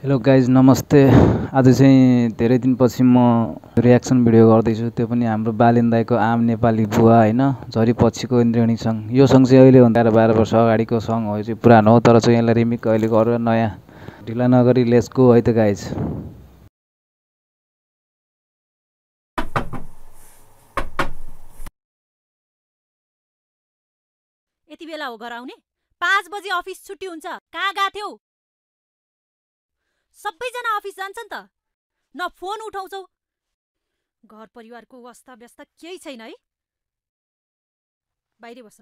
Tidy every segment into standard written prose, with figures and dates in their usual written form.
Hello guys नमस्ते। आज चाहिँ धेरै दिनपछि म रियाक्सन भिडियो गर्दैछु, त्यो पनि हाम्रो बालेन दाईको आम नेपाली बुवा होइन झरीपछिको इन्द्रेणी सङ्ग। यो सङ्ग चाहिँ अहिले भन्दा 12 वर्ष अगाडिको सङ्ग हो, यो चाहिँ पुरानो हो, तर चाहिँ यसलाई रिमिक अहिले गरेर नयाँ ढिला नगरी लेट्स गो है त गाइज। यति बेला हो घर आउने? 5 बजे अफिस छुट्टी हुन्छ। कहाँ गएको थियौ? सबैजना अफिस जान्छन् त, न फोन उठाउँछौ। घर परिवारको अवस्था व्यवस्था केही छैन है? बाहिरै बस,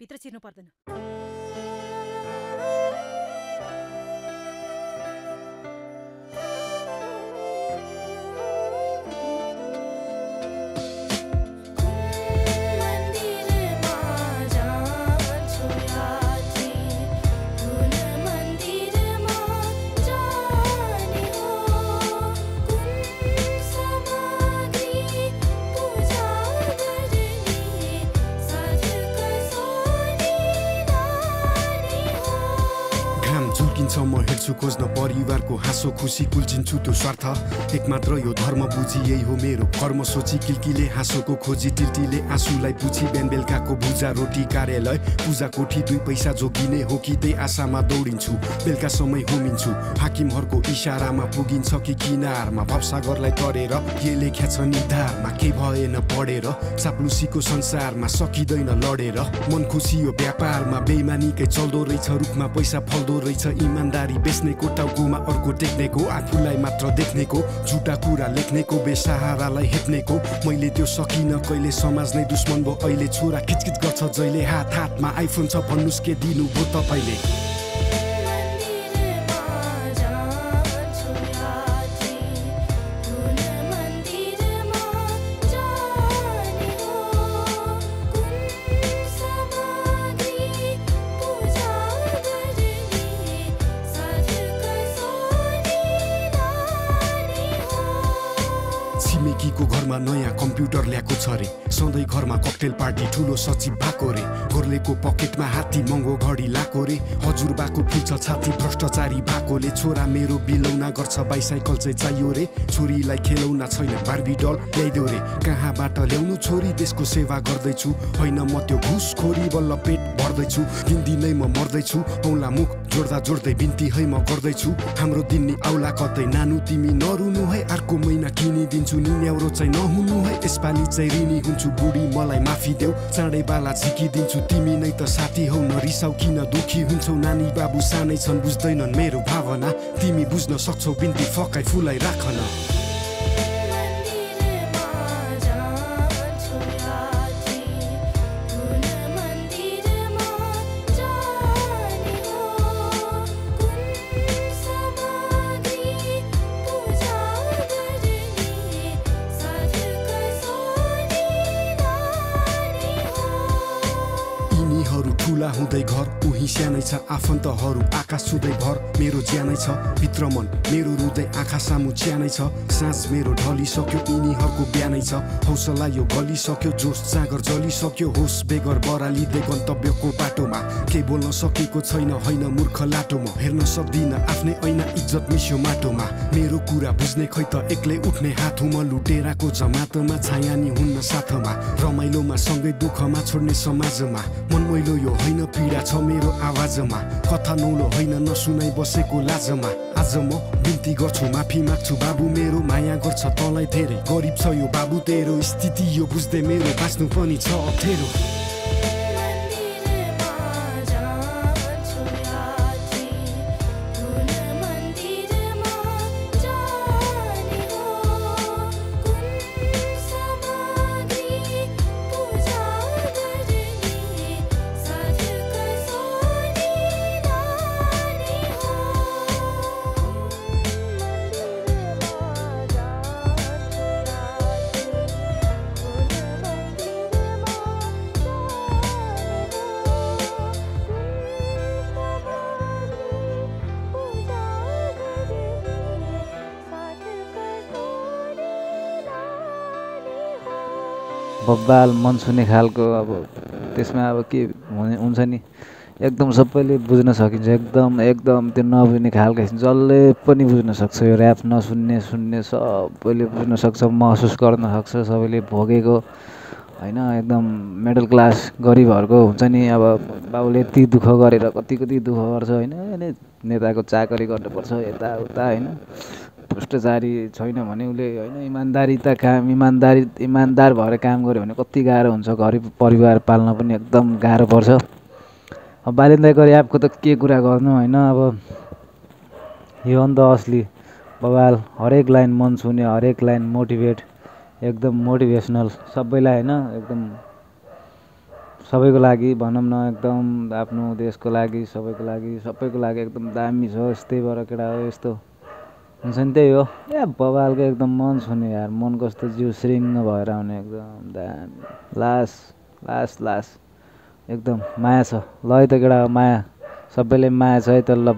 भित्र छिर्नु पर्दैन। झुल्किन्छ म हेर्छु खोज्न परिवारको हाँसो खुसी, कुल्चिन्छु त्यो स्वार्थ एकमात्र यो धर्म बुझी, यही हो मेरो कर्म सोची। किल्कीले हाँसोको खोजी, टिल्टीले आँसुलाई पुछी, बिहान बेलुकाको भुजा रोटी, कार्यालय पूजा कोठी, 2 पैसा जोगिने हो कि त्यही आशामा दौडिन्छु। बेलुका समय होमिन्छु, हाकिमहरूको इसारामा पुगिन्छ कि किनारमा, भवसागरलाई तरेर के लेख्या छ निधारमा, के भएन पढेर, चाप्लुसीको संसारमा सकिँदैन लडेर। मन खुसी यो व्यापारमा, बेइमानीकै चल्दो रहेछ, रुखमा पैसा फल्दो रहेछ, इमानदारी बेच्नेको टाउकोमा अर्को टेक्नेको, आफूलाई मात्र देख्नेको, झुटा कुरा लेख्नेको, बेसहारालाई हेप्नेको। मैले त्यो सकिन कहिले, समाज नै दुश्मन भो अहिले, छोरा खिचखिच गर्छ जहिले, हात हातमा आइफोन छ भन्नुस् के दिनु भो तपाईँले। छिमेकीको घरमा नयाँ कम्प्युटर ल्याएको छ रे, सधैँ घरमा ककटेल पार्टी, ठुलो सचिव भएको रे, गोर्लेको पकेटमा हात्ती, महँगो घडी लाको रे, हजुरबाको फुल्छ छाती, भ्रष्टाचारी भएकोले, छोरा मेरो बिलौना गर्छ, बाइसाइकल चाहिँ चाहियो रे, छोरीलाई खेलौना छैन, बार्बी डल ल्याइदेऊ रे। कहाँबाट ल्याउनु छोरी, देशको सेवा गर्दैछु, होइन म त्यो घुसखोरी, बल्ल पेट भर्दैछु, दिनदिनै म मर्दैछु, औँला मुख जोड्दा जोड्दै बिन्ती है म गर्दैछु, हाम्रो दिन्नी आउला कतै, नानु तिमी नरुनु है, अर्को महिना किनिदिन्छु, निन्याउरो चाहिँ नहुनु है, यसपालि चाहिँ ऋणी हुन्छु, बुढी मलाई माफी देऊ, चाँडै बाला झिकिदिन्छु, तिमी नै त साथी हौ, न रिसाउ किन दुखी हुन्छौ, नानी बाबु सानै छन् बुझ्दैनन् मेरो भावना, तिमी बुझ्न सक्छौ बिन्ती फकाइ फुलाई राखन। ठुला हुँदै घर उही सानै छ, आफन्तहरू आकाश छुँदै भर, मेरो ज्यानै छ भित्र मन, मेरो हृदय आँखा सामु च्यानै छ, साँझ मेरो ढलिसक्यो, यिनीहरूको बिहानै छ, हौसला यो गलिसक्यो, जोस जाँगर जलिसक्यो, होस बेगर बरालिँदै गन्तव्यको बाटोमा, के बोल्न सकेको छैन, होइन मूर्ख लाटो म, हेर्न सक्दिनँ आफ्नै ऐना, इज्जत मिस्यो माटोमा, मेरो कुरा बुझ्ने खै त एक्लै उठ्ने हात हुँ म, लुटेराको जमातमा छाया नि हुन्न साथमा, रमाइलोमा सँगै दुःखमा छोड्ने समाजमा, मन मैलो यो होइन पीडा छ मेरो आवाजमा, कथा नौलो होइन नसुनाइ बसेको लाजमा, आज म बिन्ती गर्छु माफी माग्छु बाबु मेरो, माया गर्छ तँलाई धेरै, गरिब छ यो बाबु तेरो, स्थिति यो बुझ्दै मेरो बाँच्नु पनि छ अप्ठ्यारो। बब्बाल मन छुने खालको, अब त्यसमा अब के हुन्छ नि, एकदम सबैले बुझ्न सकिन्छ, एकदम एकदम त्यो नबुझ्ने खालको जसले पनि बुझ्न सक्छ। यो ऱ्याप सुन्ने सबैले बुझ्न सक्छ, महसुस गर्न सक्छ, सबैले भोगेको होइन। एकदम मिडल क्लास गरिबहरूको हुन्छ नि, अब बाबुले यति दुःख गरेर कति दुःख गर्छ होइन, नेताको चाकरी गर्नुपर्छ यताउता होइन। भ्रष्टाचारी छैन भने उसले होइन इमान्दार भएर काम गर्यो भने कति गाह्रो हुन्छ, गरिब परिवार पाल्न पनि एकदम गाह्रो पर्छ। अब बालेन दाइको ऱ्यापको त के कुरा गर्नु होइन। अब यो अन्त असली बवाल, हरेक लाइन मन छुने, हरेक लाइन मोटिभेट, एकदम मोटिभेसनल सबैलाई होइन। एकदम सबैको लागि भनौँ न, एकदम आफ्नो देशको लागि सबैको लागि एकदम दामी छ। यस्तै भएर केटा हो, यस्तो हुन्छ नि, त्यही हो बवालको एकदम मन छुने यार, मन कस्तो जिउ श्रिङ्ग भएर आउने एकदम दामी। लास एकदम माया छ। ल है त केटा माया, सबैले माया छ है त। ल